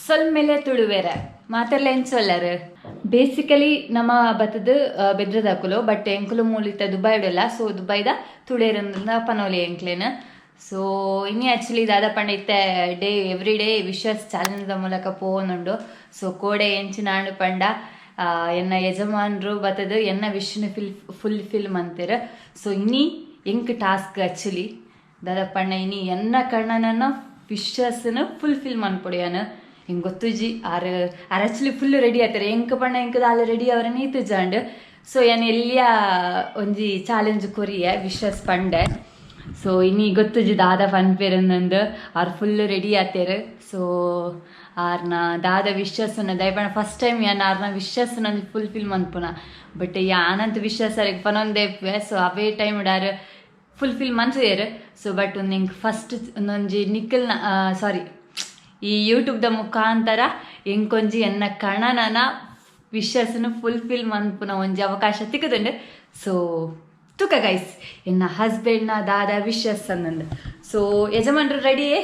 ಸೊಲ್ಮೆಲೆ ತುಳುವೆರೆ ಮಾತೆರ್ಲ ಎಂಚೊಲ್ಲರು ಬೇಸಿಕಲಿ ನಮ್ಮ ಬತ್ತದು ಬೆದ್ರದಾಕುಲು ಬಟ್ ಎಂಕುಲು ಮೂಲಿತ ದುಬೈಡುಲ್ಲ. ಸೊ ದುಬೈದ ತುಳುವೆರಂದ ಪನೋಲಿ ಎಂಕ್ಲೇನ. ಸೊ ಇನಿ ಆಕ್ಚುಲಿ ದಾದ ಪಂಡ ಇತ್ತೆ ಡೇ ಎವ್ರಿ ಡೇ ವಿಶಸ್ ಚಾಲೆಂಜ್ದ ಮೂಲಕ ಪೋವೊಂದುಂಡು. ಸೊ ಕೋಡೆ ಎಂಚಿನಾಂಡು ಪಂಡ ಎನ್ನ ಯಜಮಾನ್ರು ಬತ್ತದು ಎನ್ನ ವಿಶ್ನ ಫುಲ್ ಫಿಲ್ ಮಂತೆರ್. ಸೊ ಇನಿ ಎಂಕ್ ಟಾಸ್ಕ್ ಆಕ್ಚುಲಿ ದಾದ ಪಂಡ ಇನಿ ಎನ್ನ ಕಣ್ಣನ ವಿಶಸ್ನ ಫುಲ್ ಫಿಲ್ ಮನ್ಪೊಡು. ಎಂಕ್ ಗೊತ್ತುಜಿ ಆರ್ ಆರ್ ಆಕ್ಚುಲಿ ಫುಲ್ ರೆಡಿ ಆತಾರೆ. ಎಂಕ್ ಪಂಡ ಎಂಕ್ ದಾಲ ರೆಡಿ ಅವರ ನೀತುಜಾಂಡ್. ಸೊ ಯಾನ್ ಎಲ್ಲಿಯ ಒಂಜಿ ಚಾಲೆಂಜ್ ಕೊರಿಯೆ ವಿಶಸ್ ಪಂಡೆ. ಸೊ ಇನಿ ಗೊತ್ತುಜಿ ದಾದ ಪನ್ಪೆರ್ ನಂದು. ಆರ್ ಫುಲ್ ರೆಡಿ ಆತೇರು. ಸೊ ಆರ್ನ ದಾದ ವಿಶಸ್ನ ದಯಪಂಡ ಫಸ್ಟ್ ಟೈಮ್ ಯಾನ್ ಆರ್ನ ವಿಶಸ್ ನಂದು ಫುಲ್ ಫಿಲ್ ಮನ್ಪುನ. ಬಟ್ ಯಾನಂತ ವಿಶಸ್ ಅರೆಗ್ ಪನೊಂದೇ ಇಪ್ಪುವೆ. ಸೊ ಅವೇ ಟೈಮ್ ಆರ್ ಫುಲ್ ಫಿಲ್ ಮನ್ಸುಯೆರ್. ಸೊ ಬಟ್ ಒಂದು ಎಂಕ್ ಫಸ್ಟ್ ಒಂದೊಂಜಿ ನಿಖಲ್ನ, ಸಾರಿ, ಈ ಯೂಟ್ಯೂಬ್ದ ಮುಖಾಂತರ ಎಂಕೊಂಜಿ ಎನ್ನ ಕಣನನ ವಿಶಸ್ನ ಫುಲ್ ಫಿಲ್ ಮನ್ಪುನ ಒಂಜಿ ಅವಕಾಶ ತಿಕ್ಕದುಂಡು. ಸೊ ತುಕ ಗೈಸ್, ಎನ್ನ ಹಸ್ಬೆಂಡ್ನ ದಾದ ವಿಶಸ್ ಅನ್ನಂದು. ಸೊ ಯಜಮಾನ್ರು ರೆಡಿಯೇ?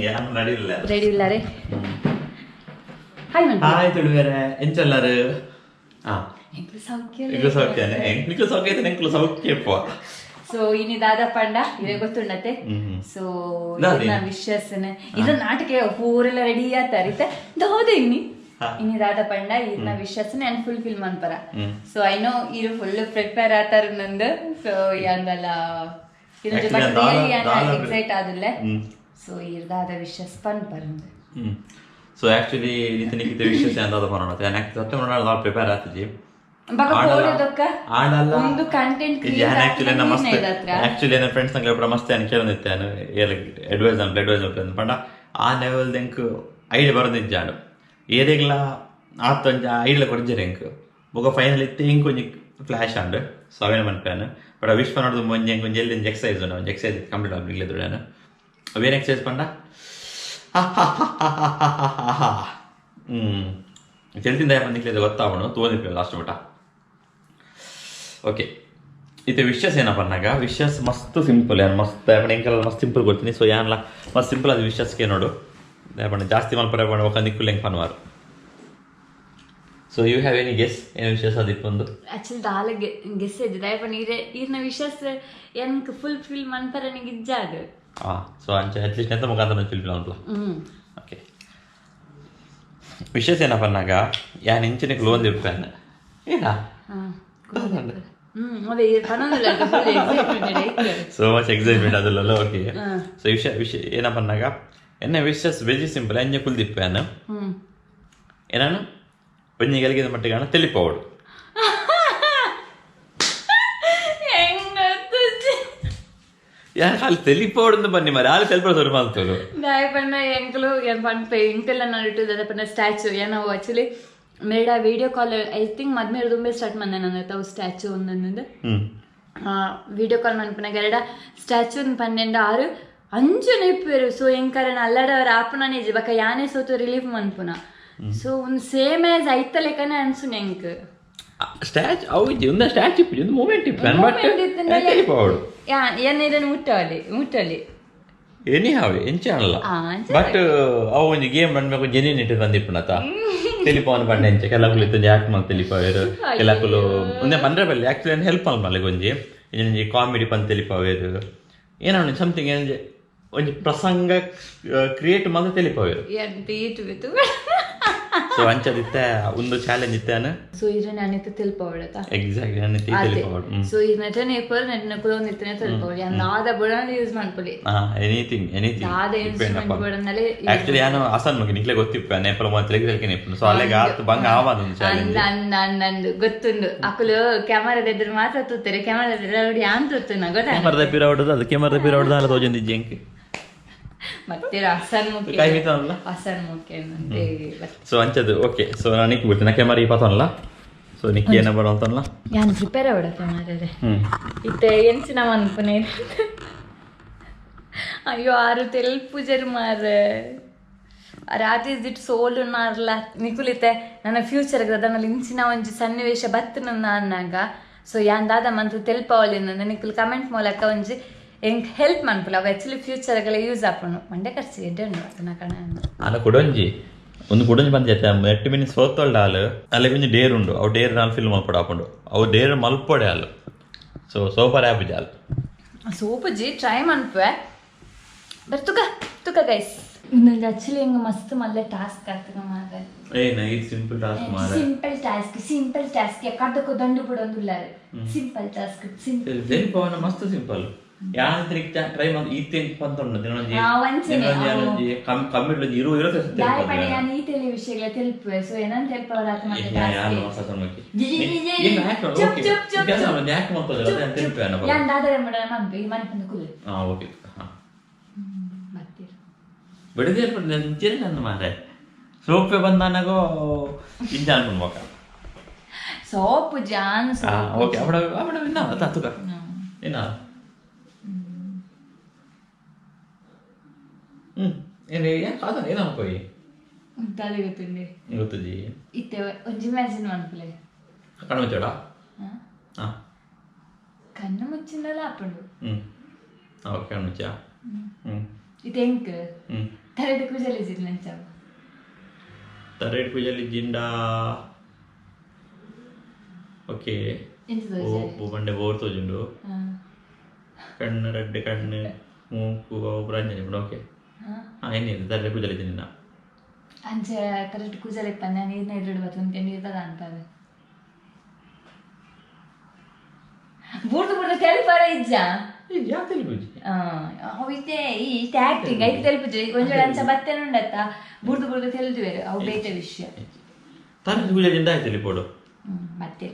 ಯಾನು ರೆಡಿ ಇಲ್ಲ. ರೆಡಿ ಇಲ್ಲಾರೆ? ಹಾಯ್ ಮನ್. ಹಾಯ್ ತುಳುವೆರೆ, ಎಂಚಲ್ಲಾರು? ಹಾ. ಎಂಕ್ಲು ಸೌಖ್ಯ. ಎಂಕ್ಲು ಸೌಖ್ಯನೆ. ಎಂಕ್ಲು ಸೌಖ್ಯ ಐತೆ, ಎಂಕ್ಲು ಸೌಖ್ಯಪ್ಪ. ಸೊ ಇನಿ ದಾದ ಪಂಡ ಇದೇ ಗೊತ್ತುಂಡತೆ. ಸೊ ದಾದ? ವಿಶಸ್ನ ಇದು ನಾಟಕ ಪೂರೆಲ್ಲ ರೆಡಿ ಆತಾರಿತೆ ದಾದ ಇನಿ. ಇನಿ ದಾದ ಪಂಡ ಇರ್ನ ವಿಶಸ್ನ ನಾನು ಫುಲ್ ಫಿಲ್ ಮನ್ಪರ. ಸೊ I know ಇರು ಫುಲ್ ಪ್ರಿಪೇರ್ ಆತಾರ ನಂದು. ಸೊ ಅಂದಲ್ಲ. Actually, ನಾನ್ ದಾಲ- ಎಕ್ಸೈಟ್ ಆದಿಲ್ಲ. ಸೊ ಇರ್ದಾದ ವಿಶಸ್ ಪನ್ಪರಂದು. ಸೊ ಆಕ್ಚುಲಿ ನಿತ ನಿಕಿತ ವಿಶಸ್ ಅಂದಾದ ಪನೋಣ. ಯಾಕೆ ಸತ್ಯ ಮಾಡೋಣ, ದಾಲ ಪ್ರಿಪೇರ್ ಆತಿಜಿ. ಬಕ ಕೋಡೆದೊಕ್ಕ ಆಡಲ್ಲ. ಒಂದು ಕಂಟೆಂಟ್. ಯಾನ್ ಆಕ್ಚುಲಿ ನಮ್ಮ ಮಸ್ತ್ ಆಕ್ಚುಲಿ ನನ್ನ ಫ್ರೆಂಡ್ಸ್ ನಂಗೆ ಪೂರ ಮಸ್ತ್ ಯಾನ್ ಕೇಳೊಂದಿತ್ತೆ. ಯಾನ್ ಅಡ್ವೈಸ್ ಅನ್ಪ, ಅಡ್ವೈಸ್ ಅನ್ಪ ಪಂಡ ಆ ಲೆವೆಲ್ ಎಂಕ್ ಐಡಿಯಾ ಬರೋದಿಜ್ಜಾಂಡು. ಏರೆಗ್ಲ ಆತ ಒಂಜಿ ಐಡಿಯಾ ಕೊರ್ಜೆರ್ ಎಂಕ್. ಬೊಕ ಫೈನಲ್ ಇತ್ತೆ ಎಂಕ್ ಒಂಜಿ ಫ್ಲಾಶ್ ಆಂಡ್. ಸೊ ಅವೇನ ಮನ್ಪೇನು. ಬಟ್ ವಿಶ್ ಪನೋಡ್ದು ಒಂಜಿ ಎಂಕ್ ಒಂಜಿ ಎಲ್ಲಿ ಒಂಜಿ ಎಕ್ಸಸೈಸ್ ಉಂಡು. ಒಂಜಿ ಎಕ್ಸಸೈಸ್ ಕಂಪ್ಲೀಟ್ ಆಗ್ಲಿಲ್ಲ ಯಾನ್. ಅವೇನು ಎಕ್ಸಸೈಸ್ ಪಂಡ ತೆಲ್ತಿಂದ ಬಂದಿಕ್ಲೆ ಗೊತ್ತಾವಣು ತೋನಿಪ್ಪ ಲಾಸ್ಟ್ ಮಟ. ಓಕೆ, ಇತ್ತೆ ವಿಶಸ್ ಏನಪ್ಪ ಅನ್ನಾಗ, ವಿಶಸ್ ಮಸ್ತ್ ಸಿಂಪಲ್. ಯಾನ್ ಮಸ್ತ್ ಯಾಪಂಡ ಎಂಕೆಲ್ಲ ಮಸ್ತ್ ಸಿಂಪಲ್ ಕೊಡ್ತೀನಿ. ಸೊ ಯಾನ್ಲ ಮಸ್ತ್ ಸಿಂಪಲ್ ಅದು ವಿಶಸ್ಗೆ ನೋಡು. ಯಾಪಂಡ ಜಾಸ್ತಿ ಮಲ್ಪರೆ ಪಂಡ ఒక ನಿಕ್ಕುಲ್ ಎಂಕ್ ಪನ್ವಾರು. So you have any guess ಏನು ವಿಶಸ್ ಅದಿಪ್ಪೊಂದು? ಆಕ್ಚುಲಿ ದಾಲ ಗೆಸ್ ಇದ್ದೆ ದಯಪಂಡ ಇರೆ ಈರ್ನ ವಿಶಸ್ ಎಂಕ್ ಫುಲ್ ಫಿಲ್ ಮನ್ಪರ ನಿಂಗೆ ಇಜ್ಜಾದು. ಹಾಂ, ಸೊ ಅಂಚ ಅಟ್ಲೀಸ್ಟ್ ಎಂತ ಮುಖಾಂತರ ಫಿಲ್ ಅನ್ಪಲ. ಓಕೆ, ವಿಶಸ್ ಏನಪ್ಪ ಅನ್ನಾಗ, ಯಾನ್ ಇಂಚಿನ ಲೋನ್ ಇಪ್ಪೇನೆ ಏನಾ. ಅದೇ ಪನೊಂದಿಲ್ಲ. ಸೊ ಮಚ್ ಎಕ್ಸೈಟ್ಮೆಂಟ್ ಅದಲ್ಲ. ಓಕೆ, ಸೊ ವಿಷಯ ವಿಷಯ ಏನಪ್ಪ ಅನ್ನಾಗ, ಎನ್ನ ವಿಶಸ್ ವೆರಿ ಸಿಂಪಲ್. ಎಂಜ ಕುಲ್ದಿಪ್ಪೇನು ಏನಾನು ಒಂಜಿ ಗಲಿಗೆದ ಮಟ್ಟಿಗೆ ತೆಲಿಪೋಡು. ಹೆಂಗ್? ಯಾರು ಖಾಲಿ ತೆಲಿಪೋಡು ಬನ್ನಿ ಮರಿ ಆಲು ತೆಲಿಪೋಡು ಶುರು ಮಾಡ್ತರು. ದಾಯಪಣ್ಣ ಎಂಕಲು ಏನ್ ಪನ್ಪೆ ಎಂಕೆಲ್ಲ ನಡುಟು ದಾದಪಣ್ಣ ಸ್ಟ್ಯಾಚು ಏನೋ ಆಕ್ಚುಲಿ ಮೇಡ ವಿಡಿಯೋ ಕಾಲ್ I think ಮದ್ಮೆ ದುಂಬೆ ಸ್ಟಾರ್ಟ್ ಬಂದೆ ನನ್ನ ತಾವು ಸ್ಟ್ಯಾಚು ಒಂದೊಂದು. ವಿಡಿಯೋ ಕಾಲ್ ಮನ್ಪುನಾಗ ಎರಡ ಸ್ಟ್ಯಾಚು 12 6 ಅಂಚನೆ ಇಪ್ಪೇರು. ಸೊ ಎಂಕರನ ಅಲ್ಲಡವರ ಆಪುನನೇ ಇಜ್ಜಿ. ಬೊಕ ಯಾನೇ ಸೋತು ರಿಲೀಫ್ ಮನ್ಪುನ. ಸೊ ಒಂದು ಸೇಮ್ ಆಸ್ ಐತ ಲೆಕ್ಕನೆ ಅನ್ಸುನೆ ಎಂಕ್. ಸ್ಟ್ಯಾಚು ಅವು ಇಜ್ಜಿ, ಒಂದು ಸ್ಟ್ಯಾಚು ಇಪ್ಪುಜಿ, ಒಂದು ಮೂಮೆಂಟ್ ಇಪ್ಪು, ಬಟ್ ತೆಲಿಪೋಡು. ಯಾ ಏನ್ ಇದನ್ನು ಮುಟ್ಟವಲ್ಲಿ ಮುಟ್ಟಲ್ಲಿ. ಎನಿ ಹಾವೆ ಎಂಚ ಅಲ್ಲ. ಅಂಚ. ಬಟ್ ಅವು ಒಂಜಿ ಗೇಮ್ ಬಂದ್ಬೇಕು, ಜೆನ್ಯೂನ್ ಇಟ್ಟು ಬಂದಿಪ್ಪುನತ ತೆಲಿಪೋನ್ ಪಂಡ ಎಂಚ ಕೆಲಕುಲು ಇತ್ತು ಆಕ್ಟ್ ಮಲ್ ತೆಲಿಪಾವೇರು, ಕೆಲಕುಲು ಒಂದೇ ಪಂಡ್ರೆ ಬಲ್ಲಿ. ಆಕ್ಚುಲಿ ಹೆಲ್ಪ್ ಮಲ್ಪಲೆ ಒಂಜಿ ಒಂಜಿ ಕಾಮಿಡಿ ಪಂದ್ ತೆಲಿಪಾವೇರು, ಏನೋ ಸಮಥಿಂಗ್ ಒಂಜಿ ಒಂಜಿ ಪ್ರಸಂಗ ಕ್ರಿಯೇಟ್ ಮಲ್ತ ತೆಲಿಪಾವೇರು. ಎಂತ ಈಟು ಬಿತ್ತು. ಸೊ ಅಂಚದಿತ್ತೆ ಒಂದು ಚಾಲೆಂಜ್ ಇತ್ತಾನ. ಸೊ ಇದ್ರೆ ನಾನಿತ್ತು ತೆಲ್ಪವಳತ. ಎಕ್ಸಾಕ್ಟ್ಲಿ, ನಾನು ತೆಲಿಪಾವಡು. ಸೊ ಈ ನಟನೆ ಇಪ್ಪರು ನಟನೆ ಕುಲೊಂದಿತ್ತನೆ ತೆಲ್ಪವಳಿ ದಾದ ಬುಡನ ಯೂಸ್ ಮಾಡ್ಕೊಳ್ಳಿ. ಹಾ, ಎನಿಥಿಂಗ್ ಎನಿಥಿಂಗ್. ದಾದ ಇನ್ಸ್ಟ್ರೂಮೆಂಟ್ ಬುಡನಲ್ಲೇ. ಆಕ್ಚುಲಿ ಯಾನು ಆಸಾನ್ ಮಗ ನಿಕ್ಲೆ ಗೊತ್ತಿಪ್ಪ ನೇಪಲ ಮಾತ್ರ ತೆಲಿಕೆ ಇಪ್ಪು. ಸೊ ಅಲ್ಲೆಗೆ ಆತು ಬಂಗ ಆವಾದ ಒಂದು ಚಾಲೆಂಜ್. ಅಂದ ಅಂದ ಅಂದು ಗೊತ್ತುಂಡು. ಅಕುಲು ಕ್ಯಾಮರಾದ ಎದುರು ಮಾತ್ರ ತೂತಾರೆ, ಕ್ಯಾಮರಾದ ನೋಡಿ ಯಾನ್ ತೂತು ಗೊತ್ತಾ. ಕ್ಯಾಮರದ ಪಿರ ಹೊಡೆದು, ಅದು ಕ್ಯಾಮರದ ಪಿರ ಹೊಡೆದು ಅಲ್ಲ ತೋಜೊಂದಿಜ್ಜಿ ಎಂಕ್. ಮತ್ತೆ ಅಸನ್ ಮುಖ್ಯ. ಕೈ ಮಿತನಲ್ಲ. ಅಸನ್ ಮುಖ್ಯ ಅಂತೆ. ಸೊ ಅಂಚದು. ಓಕೆ, ಸೊ ನಾನು ನಿಕ್ಕಿ ಬಿಡ್ತೀನಿ ಕ್ಯಾಮರಾ ಈ ಪತನಲ್ಲ. ಸೊ ನಿಕ್ಕಿ ಏನ ಬರೋಂತಲ್ಲ. ಯಾನ್ ಪ್ರಿಪೇರ್ ಅವಡತ್ತೆ ಮಾರ್ರೆ. ಇತ್ತೆ ಎಂಚಿನ ಮನ್ಪುನೆ? ಅಯ್ಯೋ, ಆರು ತೆಲ್ಪುಜರು ಮಾರ್ರೆ. ರಾತ್ರಿ ದಿಟ್ಟು ಸೋಲು ನಾರ್ಲ ನಿಕುಲಿತೆ ನನ್ನ ಫ್ಯೂಚರ್ ಅದನ್ನ ಇಂಚಿನ ಒಂಜಿ ಸನ್ನಿವೇಶ ಬತ್ತು ನನ್ನ ಅನ್ನಾಗ. ಸೊ ಯಾನ್ ದಾದ ಮಂತು ತೆಲ್ಪವಲಿ ನಿಕುಲು ಕಮೆಂಟ್ ಮೂಲಕ ಒಂಜಿ ಎಂಕ್ ಹೆಲ್ಪ್ ಮನ್ಪುಲ ಅವು ಆಕ್ಚುಲಿ ಫ್ಯೂಚರ್ಗಳ ಯೂಸ್ ಆಪುಂಡು ಮಂಡೆ ಖರ್ಚು ಎಡ್ಡೆ ಉಂಡು ಅದನ್ನ ಕಣ. ಅಲ್ಲ ಕುಡೊಂಜಿ ಒಂದು ಕುಡೊಂಜಿ ಬಂದ ಎಟ್ಟು ಮಿನಿಟ್ಸ್ ಸೋತೊಲ್ಡ ಆಲ್ ಅಲ್ಲ ಒಂಜಿ ಡೇರ್ ಉಂಡು ಅವು ಡೇರ್ ನಾಲ್ ಫಿಲ್ಮ್ ಮಲ್ಪೊಡು ಆಪುಂಡು ಅವು ಡೇರ್ ಮಲ್ಪೊಡೆ ಆಲ್ ಸೊ ಸೋಫಾರ್ ಆ್ಯಪ್ ಜಾಲ್. ಸೋಪುಜಿ ಟ್ರೈ ಮನ್ಪುವೆ ಬಟ್ ತುಕ ತುಕ ಗೈಸ್ ಇನ್ನೊಂದು ಆಕ್ಚುಲಿ ಹೆಂಗೆ ಮಸ್ತ್ ಮಲ್ಲೆ ಟಾಸ್ಕ್ ಆಗ್ತದೆ ಮಾರ್ರೆ. ಏ ಇದು ಸಿಂಪಲ್ ಟಾಸ್ಕ್ ಮಾರೆ. ಸಿಂಪಲ್ ಟಾಸ್ಕ್ ಸಿಂಪಲ್ ಟಾಸ್ಕ್ ಕಡ್ದಕ್ಕೂ ದಂಡು ಬಿಡೊಂದುಲ್ಲಾರೆ ಸಿಂಪಲ್ ಟಾಸ್ಕ್ ಸಿಂಪಲ್. ವೆರಿ ಪವನ ಮಸ್ತ್ ಸಿಂಪಲ್ ಯಾನ್ ಟ್ರೈ ಮಾಡಿ ಈತೆ ಪಂತೊಂಡು ದಿನೊಂಜಿ ಒಂಚೆನೆ, ದಿನೊಂಜಿ ಕಂಪ್ಯೂಟರ್ ಒಂಜಿ ಇರು ಇರೋ ದಾಯ ಪಡೆ ಯಾನ್ ಈ ತೆಲಿ ವಿಷಯಗಳ ತೆಲ್ಪುವೆ ಸೊ ಏನಂತ ತೆಲ್ಪವರ ಆತ ಮತ್ತೆ ಯಾನ್ ಟಾಸ್ಕ್ ಮಸ್ತ್ ಸಮಕ್ಕೆ ಜಿ ಜಿ ಜಿ ಜಿ. ಏನು ಹ್ಯಾಕ್ ಚುಪ್ ಓಕೆ ಚುಪ್ ಚುಪ್ ಕೆಲಸ ಚುಪ್. ಒಂದು ಹ್ಯಾಕ್ ಮಾಡ್ತದಲ್ಲ ಅದೇ ತೆಲ್ಪೆ ಅನ್ನ ಯಾನ್ ದಾದರೆ ಮಡ ಮನ್ಪು ಈ ಮನ್ಪಂದು ಕುಲ್ಲೆ. ಹಾ ಓಕೆ ಹಾ ಬರ್ತೀರ ಬಿಡದೆ ನಂಚೇರಿ ನನ್ನ ಮಾರೆ ಸೋಪೆ ಬಂದಾನಾಗೋ ಇಂಜ ಅನ್ಕೊಂಡು ಮಕ. ಸೋಪು ಜಾನ್ ಹಾ ಸೋಪು. ಓಕೆ ಅವಡ ಅವಡ ಇನ್ನ ತುಕ ಇನ್ನ ಏನು ಯಾಕೆ ಆದ ಏನು ಅನ್ಕೋಯಿ ದಾದೆ ಗೊತ್ತುಂಡೆ ಗೊತ್ತುಜಿ. ಇತ್ತೆ ಒಂಜಿ ಇಮ್ಯಾಜಿನ್ ಮನ್ಪುಲೆ. ಕಣ್ಣು ಮುಚ್ಚೋಡ? ಹಾ ಕಣ್ಣು ಮುಚ್ಚಿಂದಲ ಆಪುಂಡು. ಓಕೆ ಕಣ್ಣು ಮುಚ್ಚ. ಇತ್ತೆ ಎಂಕ್ ತರೆಡ್ ಕುಜಲಿ ಜಿಲ್ಲ ನಂಚಾವು. ತರೆಡ್ ಕುಜಲಿ ಜಿಂಡಾ ಓಕೆ. ಎಂತ ಓ ತೋಜೆ? ಬಂಡೆ ಬೋರ್ ತೋಜುಂಡು. ಕಣ್ಣು ರೆಡ್ ಕಣ್ಣು ಮೂಕು ಅವು ಪೂರ ಓಕೆ. ಹಾ ಏನಿದೆ ತರೆಡ್ ಕುಜಲಿ ಜಿಂಡ ಅಂಚೆ ತರೆಡ್ ಕುಜಲಿ ಪನ್ನೆ ನೀರ್ನ ಎದುರು ಬತ್ತುಂತೆ ನೀರ್ ಬದ ಅನ್ಪವೆ ಬೂರ್ದು ಬೂರ್ದು ತೆಲ್ಪರ ಇಜ್ಜ. ಯಾ ತೆಲ್ಪುಜಿ? ಅವು ಇತ್ತೆ ಈ ಆಕ್ಟಿಂಗ್ ಐಕ್ ತೆಲ್ಪುಜಿ ಒಂಜಿ ವೇಳೆ ಅಂಚ ಬತ್ತೇನುಂಡತ್ತ ಬೂರ್ದು ಬೂರ್ದು ತೆಲ್ದುವೆರು ಅವು ಬೇತೆ ವಿಷಯ. ತರೆಡ್ ಕುಜಲಿ ಜಿಂಡ ಆಯ್ತು ತೆಲಿಪೋಡು. ಮತ್ತೆ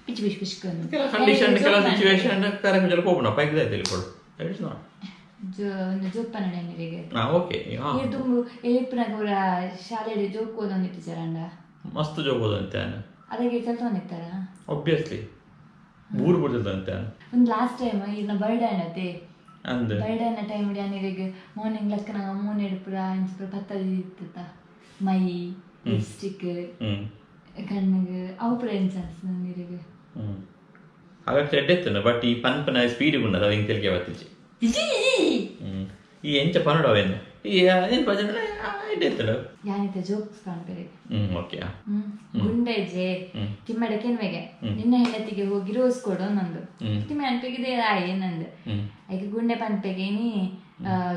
ಪಿಚ್ ಪಿಚ್ ಪಿಚ್ಕೊಂಡು ಕೆಲ ಕಂಡೀಷನ್ ಕೆಲ ಸಿಚುವೇಶನ್ ತರೆ ಕುಜಲಿ ಹೋಗೋಣ ಪೈಕ್ ಆಯ್ತು ತೆಲಿಪೋಡು. That is not ಒಂದು ಜೋಪಾನ ನೀರಿಗೆ. ಹಾ ಓಕೆ ಹಾ. ನೀರು ತುಂಬು ಎಲಿಪ್ಪುನಾಗ ಪೂರ ಶಾಲೆಯಲ್ಲಿ ಜೋಕ್ ಓದೊಂದಿತ್ತು ಚರಂಡ. ಮಸ್ತ್ ಜೋಕ್ ಓದಂತೆ ಅದಕ್ಕೆ ಕಲ್ತೊಂದಿತ್ತಾರ? ಆಬ್ವಿಯಸ್ಲಿ ಊರು ಬಿಡ್ತದಂತೆ. ಒಂದು ಲಾಸ್ಟ್ ಟೈಮ್ ಇರ್ನ ಬರ್ಡೇ ಅಣ್ಣತೆ ಅಂದ್ ಬರ್ಡೇ ಅನ್ನ ಟೈಮ್ ಇಡಿ ಮಾರ್ನಿಂಗ್ ಲಕ್ಕನಾಗ ಮೂನೆಡ್ ಪೂರ ಅಂಚ ಪೂರ ಪತ್ತದಿ ಇತ್ತತ್ತ ಮೈ ಲಿಪ್ಸ್ಟಿಕ್ ಕಣ್ಣಿಗೆ ಅವು ಪೂರ ಎಂಚ ಅನ್ಸ್ತದೆ ನೀರಿಗೆ. ಹಾಗಾಗಿ ಚೆಡ್ಡೆ ಇತ್ತು ಬಟ್ ಈ ಪನ್ಪನ ಸ್ಪೀಡ್ ಉಂಡದ ಅದು ಹಿಂಗೆ ತೆಲಿಕೆ ಬತ್ತಿಜಿ. ಈ ಎಂಚ ಪನ್ನಡ ಅವೇನು ಈ ಏನು ಪಜನ ಎಡ್ಡೆ ಇತ್ತು. ಯಾನಿತ ಜೋಕ್ಸ್ ಕಾಣ್ಬೇರೆ. ಓಕೆ. ಗುಂಡೇಜೆ ತಿಮ್ಮಡ ಕೆನ್ವೆಗೆ ನಿನ್ನ ಹೆಂಡತಿಗೆ ಹೋಗಿ ರೋಸ್ ಕೊಡು ನಂದು ತಿಮ್ಮೆ ಅನ್ಪೆಗಿದೆ ಆಯ್ ನಂದು ಐಕ್ ಗುಂಡೆ ಪನ್ಪೆಗೆ ನೀ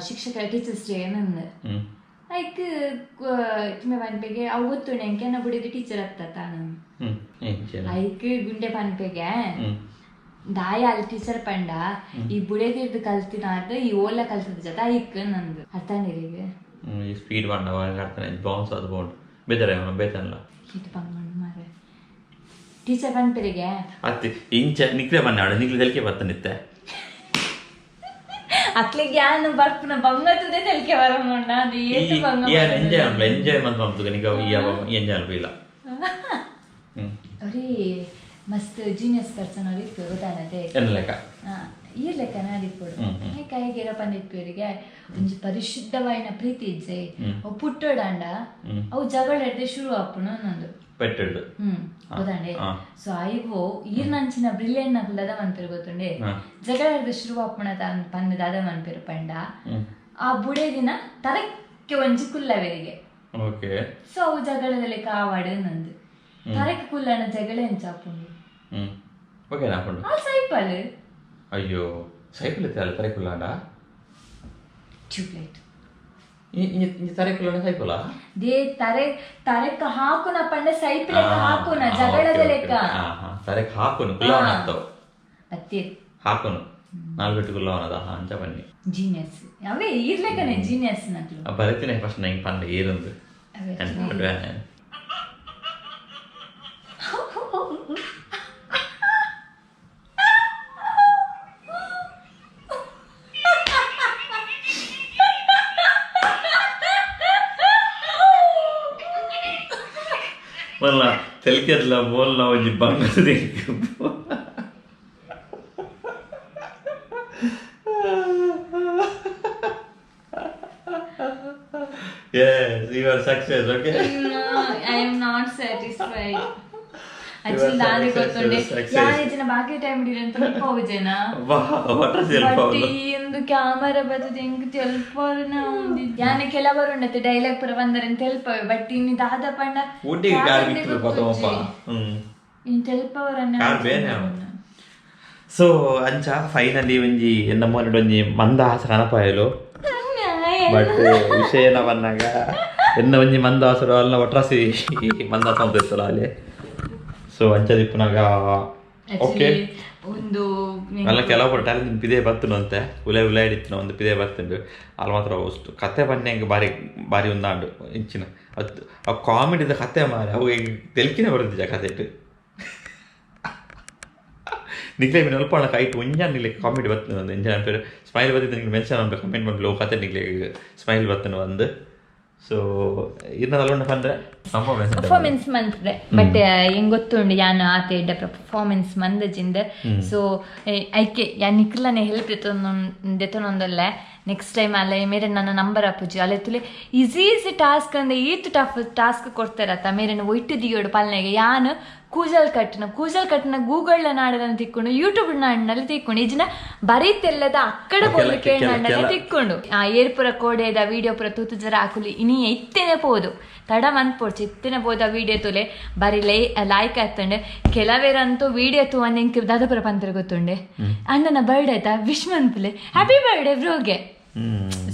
ಶಿಕ್ಷಕರ ಟೀಚರ್ಸ್ ಡೇ ನಂದು ಐಕ್ ತಿಮ್ಮೆ ಪನ್ಪೆಗೆ ಅವು ಗೊತ್ತುಂಡೆ ಎಂಕೆನ ಬುಡಿದು ಟೀಚರ್ ಆಗ್ತತ ನಾನು ಐಕ್ ಗುಂಡೆ ಪನ್ಪೆಗೆ ದಾಯ ಅಲ್ಲಿ ಟೀಚರ್ ಪಂಡ ಈ ಬುಡೇದಿರ್ದು ಕಲ್ತಿನ ಅದು ಈ ಓಲ ಕಲ್ತದ ಜೊತೆ ಐಕ್ ನಂದು ಅರ್ಥ ನೀರಿಗೆ. ಈ ಸ್ಪೀಡ್ ಬಂಡ ಅರ್ಥನೆ ಬೌನ್ಸ್ ಅದು ಬೌಂಡ್ ಬೇತಾರೆ ಬೇತಲ್ಲ ಇದು ಬಂಗೊಂಡು ಮಾರೆ ಟೀಚರ್ ಪನ್ಪೆರಿಗೆ ಅತ್ತಿ ಇಂಚ ನಿಕ್ಲೆ ಬಣ್ಣ ಆಡ ನಿಕ್ಲೆ ತೆಲಿಕೆ ಬತ್ತನಿತ್ತೆ ಅಕ್ಲಿಗೆ ಯಾನು ಬರ್ಪುನ ಬಂಗತದೆ ತೆಲಿಕೆ ಬರಂಗೊಂಡ ಅದು ಏತು ಬಂಗ. ಯಾನ್ ಎಂಜಾಯ್ ಅನ್ಪ ಎಂಜಾಯ್ ಮಂತ್ ಮಂತುಗ ನಿಕ ಈ ಎಂಜಾಯ್ ಅಲ್ಪ ಇಲ್ಲ. ಅವ್ರಿ ಮಸ್ತ್ ಜೀನಿಯಸ್ ಪರ್ಸನ್ ಅವ್ರು ಇತ್ತು ಗೊತ್ತಾನತೆ ಎನ್ನ ಲೆಕ್ಕ ಈ ಲೆಕ್ಕ ನಾಡಿಪ್ಪೊಡು ಕೈಗೆ ಪಂದಿಪ್ಪರಿಗೆ ಒಂಜಿ ಪರಿಶುದ್ಧವಾಯಿನ ಪ್ರೀತಿ ಇಜ್ಜೆ ಅವು ಪುಟ್ಟೋಡಾಂಡ ಅವು ಜಗಳ ಹಿಡ್ದೆ ಶುರು ಆಪುನು ನಂದು ಪೆಟ್ಟೆಡ್ದು ಗೊತ್ತಾಂಡೆ. ಸೊ ಐವೋ ಈರ್ನಂಚಿನ ಬ್ರಿಲಿಯಂಟ್ ನಕುಲು ದಾದ ಮನ್ಪೆರು ಗೊತ್ತುಂಡೆ ಜಗಳ ಹಿಡ್ದೆ ಶುರು ಆಪುಣ ಪಂದ್ ದಾದ ಮನ್ಪೆರು ಪಂಡ ಆ ಬುಡೆ ದಿನ ತರಕ್ಕೆ ಒಂಜಿ ಕುಲ್ಲವೆರಿಗೆ. ಓಕೆ. ಸೊ ಅವು ಜಗಳದಲ್ಲಿ ಕಾವಾಡು ನಂದು ತರಕ್ಕೆ ಕುಲ್ಲನ ಜಗಳ ಎಂಚಾಪುಂಡು. ಓಕೆ ನಾಪುಂಡು ಆ ಸೈಪಲ್. ಅಯ್ಯೋ ಸೈಕಲ್ ಇತ್ತಲ್ಲ ತರೆ ಕುಲ್ಲಾಂಡ ಟ್ಯೂಬ್ಲೈಟ್ ಇಂಚ ತರೆ ಕುಲ್ಲಾಂಡ ಸೈಪಲ they ತರೆ ತರೆಕ್ ಹಾಕುನ ಪಂಡ ಸೈಪಲೆಕ್ಕ ಹಾಕುನ ಜಗಳದ ಲೆಕ್ಕ ತರೆಕ್ ಹಾಕುನು ಕುಲ್ಲವನ ಆಗ್ತಾವ ಅತ್ತೆ ಹಾಕುನು ನಾಲ್ಕು ಕುಲ್ಲವನದ ಅಂಚ ಬನ್ನಿ ಜೀನಿಯಸ್ ಅವೇ ಇರ್ಲೆಕ್ಕನೆ ಜೀನಿಯಸ್ ನಕ್ಲು ಬರತೀನಿ ಫಸ್ಟ್ ನಂಗೆ ಪಂಡ ಏರಂದು ಮಲ್ಲ ತೆಲಿಕೆದ್ಲ ಮೋಲ್ನ ಒಂಜಿ ಬಂಗದ Yes, you are success, okay? No, I am not satisfied. Actually ನಾನೇ ಗೊತ್ತುಂಡೆ. Success. ಯಾನ್ ಇಜ್ಜಿನ ಬಾಕಿ ಟೈಮ್ ಇಡಿರಂತ ಹೋಗುಜೇನಾ. ಬಟ್ ಈ ಒಂದು ಕ್ಯಾಮರಾ ಬತ್ತದ ಎಂಕ್ ತೆಲ್ಪವನ. ಯಾನೆ ಕೆಲವರು ಉಂಡತೆ ಡೈಲಾಗ್ ಪೂರ ಬಂದರೆ ತೆಲ್ಪವೆ, ಬಟ್ ಇನ್ನು ದಾದ ಪಂಡ ಒಟ್ಟಿಗೆ ಕಾರ್ ಬಿತ್ತು ಪತ್ತಮಪ್ಪ. ಇನ್ ತೆಲ್ಪವರನ್ನ. ಕಾರ್ ಬೇನೆ. ಸೊ ಅಂಚ ಫೈನಲಿ ಒಂಜಿ ಎನ್ನ ಮೋನೆಡ್ ಒಂಜಿ ಮಂದಹಾಸ ಕನಪಾಯಲು. ಬಟ್ ವಿಷಯ ಏನ ಬಂದಾಗ ಎನ್ನ ಒಂಜಿ ಮಂದಹಾಸಡು ಅಲ್ಲ ಒಟ್ರಾಸಿ ಮಂದಹಾಸ ಅಂತ ಇತ್ತಲ್ಲ ಅಲ್ಲಿ. ಸೊ ಅಂಚ ದಿಪ್ಪುನಾಗ ಓಕೆ. ಒಂದು ಅಲ್ಲ, ಕೆಲವು ಟ್ಯಾಲೆಂಟ್ ಪಿದೆ ಬತ್ತುನು ಅಂತೆ ಉಲೆ ಉಲೆ ಹಿಡಿತು ಒಂದು ಪಿದೆ ಬತ್ತುಂಡು. ಅಲ್ಲಿ ಮಾತ್ರ ಅಷ್ಟು ಕತೆ ಬನ್ನಿ ಬಾರಿ ಬಾರಿ ಒಂದಾಂಡು ಇಂಚಿನ ಅದು ಆ ಕಾಮಿಡಿದ ಕತೆ ಮಾರೆ. ಅವು ತೆಲ್ಕಿನ ಬರುತ್ತಿದ್ದ ಕತೆ ಇಟ್ಟು ನಿಕ್ಲೆ ಮೀನು ಅಲ್ಪ ಕೈಟ್ ಒಂಜಾನ್ ನಿಕ್ಲೆ ಕಾಮಿಡಿ ಬರ್ತದೆ ಒಂದು ಇಂಜನ್ ಅನ್ಪೇರು ಸ್ಮೈಲ್ ಬತ್ತಿದ್ದು. ನಿಂಗೆ ಮೆನ್ಷನ್ ಅನ್ಬೇಕು, ಕಮೆಂಟ್ ಮಾಡ್ಲು ಕತೆ ನಿಕ್ಲೆ ಸ್ಮೈಲ್ ಬರ್ತದೆ ಒಂದು. ಸೊ ಇರ್ನದಲ್ಲ ಉಂಡು ಪಂದ್ರೆ ಪರ್ಫಾರ್ಮೆನ್ಸ್ ಪರ್ಫಾರ್ಮೆನ್ಸ್ ಮಂತ್ರೆ, ಬಟ್ ಹೆಂಗ್ ಗೊತ್ತುಂಡು ಯಾನ್ ಆತ ಎಡ್ಡ ಪರ್ಫಾರ್ಮೆನ್ಸ್ ಮಂದಜಿಂದ. ಸೊ ಐಕೆ ಯಾನ್ ನಿಕ್ಲನೆ ಹೆಲ್ಪ್ ದೆತ್ತೊಂದಲ್ಲ. ನೆಕ್ಸ್ಟ್ ಟೈಮ್ ಅಲ್ಲ ಮೇರೆ ನನ್ನ ನಂಬರ್ ಅಪ್ಪುಜಿ ಅಲ್ಲ ತುಲೆ ಈಸಿ ಈಸಿ ಟಾಸ್ಕ್ ಅಂದ್ರೆ ಈತ್ ಟಫ್ ಟಾಸ್ಕ್ ಕೊಡ್ತಾರತ್ತ. ಮೇರೆನ ಒಯ್ಟು ದಿಯೋಡು ಪಲ್ನೆಗೆ ಯಾನ್ ಕೂಜಲ್ ಕಟ್ಟನ ಕೂಜಲ್ ಕಟ್ಟನ ಗೂಗಲ್ ನಾಡನ ತಿಕ್ಕೊಂಡು, ಯೂಟ್ಯೂಬ್ ನಾಡಿನಲ್ಲಿ ತಿಕ್ಕೊಂಡು, ಇಜಿನ ಬರೀತೆಲ್ಲದ ಅಕ್ಕಡ ಬೋಲು ಕೇಳ್ ತಿಕ್ಕೊಂಡು, ಆ ಏರ್ಪುರ ಕೋಡೆದ ವಿಡಿಯೋ ಪುರ ತೂತು ಜರ ಹಾಕುಲಿ. ಇನಿ ಇತ್ತೇನೆ ಪೋದು ತಡ ಮನ್ಪೋಡ್ಚಿ ಇತ್ತೇನೆ ಪೋದ ವಿಡಿಯೋ ತುಲೆ ಬರಿ ಲೈ ಲಾಯ್ಕ್ ಆತಂಡೆ. ಕೆಲವೇರಂತೂ ವಿಡಿಯೋ ತೂ ಎಂಕ್ ದಾದಪುರ ಪಂತರ ಗೊತ್ತುಂಡೆ, ಅಣ್ಣನ ಬರ್ಡೇ ಆಯ್ತಾ ವಿಶ್ ಮನ್ಪುಲೆ, ಹ್ಯಾಪಿ ಬರ್ಡೇ ಬ್ರೋಗೆ.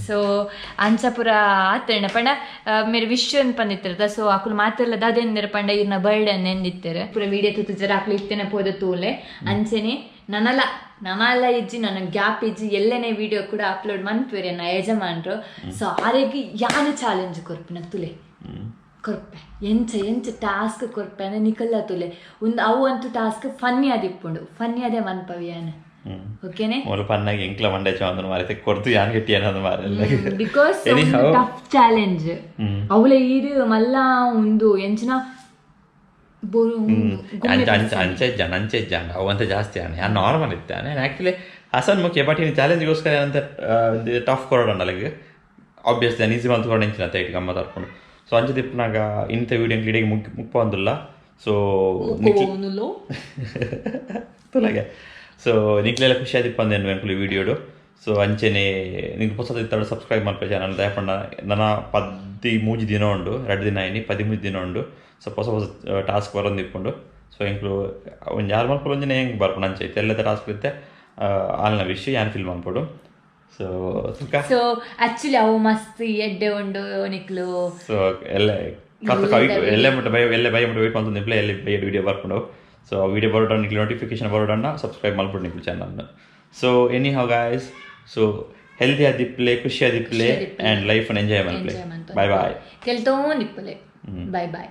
ಸೊ ಅಂಚಪುರ ಆತಂಡ ಪಂಡ ಮೇರೆ ವಿಶ್ ಅಂತ ಪಂದಿತ್ತಿರ್ತ. ಸೊ ಅಕುಲು ಮಾತೆಲ್ಲ ದಾದೆಂದಿರ ಪಂಡ ಇರ್ನ ಬರ್ಡೇ ಎಂದಿತ್ತಾರೆ. ಪೂರ ವಿಡಿಯೋ ತೂತು ಜರ ಅಕುಲು ಇತ್ತೇನೆ ಪೋದ ತೂಲೆ. ಅಂಚೆನೆ ನನಲ ನಮಲ್ಲ ಇಜ್ಜಿ, ನನ್ನ ಗ್ಯಾಪ್ ಇಜ್ಜಿ, ಎಲ್ಲನೇ ವಿಡಿಯೋ ಕೂಡ ಅಪ್ಲೋಡ್ ಮನ್ಪೇರೆ ನನ್ನ ಯಜಮಾನ್ರು. ಸೊ ಆರೆಗೆ ಯಾನ ಚಾಲೆಂಜ್ ಕೊರ್ಪಿನ ತುಲೆ ಕೊರ್ಪೆ, ಎಂಚ ಎಂಚ ಟಾಸ್ಕ್ ಕೊರ್ಪೆ ಅಂದ್ರೆ ನಿಕಲ್ಲ ತುಲೆ ಒಂದು ಅವು ಅಂತೂ ಟಾಸ್ಕ್ ಫನ್ನಿ ಆದಿಪ್ಪುಂಡು, ಫನ್ನಿ ಅದೇ ಮನ್ಪವಿ ಯಾನ. ಓಕೆನೆ ಮೂಲ ಪನ್ನಾಗ ಎಂಕ್ಲ ಮಂಡೆ ಚಂದನ ಮಾರೆ ಕೊರ್ತು ಯಾನ್ ಗಟ್ಟಿ ಅನ್ನೋದು ಮಾರೆ. Because tough challenge ಅವಳ ಈರು ಮಲ್ಲ ಒಂದು ಎಂಚಿನ ಅಂಚ ಅಂಚ ಅಂಚ ಇಜ್ಜಾಂಡ ಅಂಚ ಇಜ್ಜಾಂಡ ಅವು ಅಂತ ಜಾಸ್ತಿ ಆನೆ ಯಾನ್ ನಾರ್ಮಲ್ ಇತ್ತಾನೆ. ಆ್ಯಕ್ಚುಲಿ ಹಸನ್ ಮುಖ್ಯ, ಬಟ್ ಇನ್ನು ಚಾಲೆಂಜ್ಗೋಸ್ಕರ ಅಂತ ಟಫ್ ಕೊರಡಂಡ ಅಲ್ಲಿಗೆ ಆಬ್ವಿಯಸ್ಲಿ ನಾನು ಈಸಿ ಬಂತು ಕೊಂಡು ಎಂಚಿನ ತೈಟ್ ಗಮ್ಮ ತರ್ಕೊಂಡು. ಸೊ ಅಂಚ ದಿಪ್ಪನಾಗ ಇಂಥ ವೀಡಿಯೋ ಇಡೀ ಮುಗ್ ಮುಪ್ಪ ಒಂದಿಲ್ಲ. ಸೊ ತುಲಗೆ ಸೊ ನಿಕ್ಲೆಲ್ಲ ಖುಷಿ ಆದಿಪ್ಪ ಅಂದೇನು ಎಂಕುಲು ವೀಡಿಯೋಡು. ಸೊ ಅಂಚೆನೆ ನಿಂಗೆ ಹೊಸದು ಇತ್ತಾಡು ಸಬ್ಸ್ಕ್ರೈಬ್ ಮಲ್ಪೆ ಚಾನಲ್ ದಯಪಂಡ. ನನ್ನ 13 ದಿನ ಉಂಡು, 2 ದಿನ ಐನಿ 13 ದಿನ ಉಂಡು. ಸೊ ಹೊಸ ಹೊಸ ಟಾಸ್ಕ್ ಬರೋದು ಇಪ್ಪುಂಡು. ಸೊ ಎಂಕ್ಲು ಒಂಜಿ ಆರು ಮಲ್ಪುಲು ಒಂಜಿನ ಹೆಂಗೆ ಬರ್ಪುಂಡು ಅಂಚೆ ಐತೆ ಎಲ್ಲದ ಟಾಸ್ಕ್ ಇತ್ತೆ ಆಲ್ನ ವಿಷಯ ಯಾನ್ ಫಿಲ್ ಮಲ್ಪೊಡು. ಸೊ ಸುಖ. ಸೊ ಆಕ್ಚುಲಿ ಅವು ಮಸ್ತ್ ಎಡ್ಡೆ ಉಂಡು ನಿಕ್ಲು. ಸೊ ಎಲ್ಲ ಕತ್ತ ಕವಿ ಎಲ್ಲೇ ಮುಟ್ಟ ಬೈ ಎಲ್ಲೇ ಬೈ ಮುಟ್ಟ ವೇಟ್ ಮಾಡ್ತು ನಿಪ್ಲೆ ಎಲ್ಲಿ ಬೈ ವಿಡಿಯೋ ಬರ್ಪುಂಡು. ಸೊ ವಿಡಿಯೋ ಬರೋಡ ನಿಕ್ಲು ನೋಟಿಫಿಕೇಶನ್ ಬರೋಡಣ್ಣ ಸಬ್ಸ್ಕ್ರೈಬ್ ಮಲ್ಪೊಡು ನಿಕ್ಲು channel. So anyhow guys, so healthy ಆದಿಪ್ಲೆ, ಖುಷಿ ಆದಿಪ್ಲೆ ಆ್ಯಂಡ್ ಲೈಫ್ ಎಂಜಾಯ್ ಮಲ್ಪಲೆ. Bye bye. ಕೆಲ್ತೋ ನಿಪ್ಪಲೆ. Bye boy.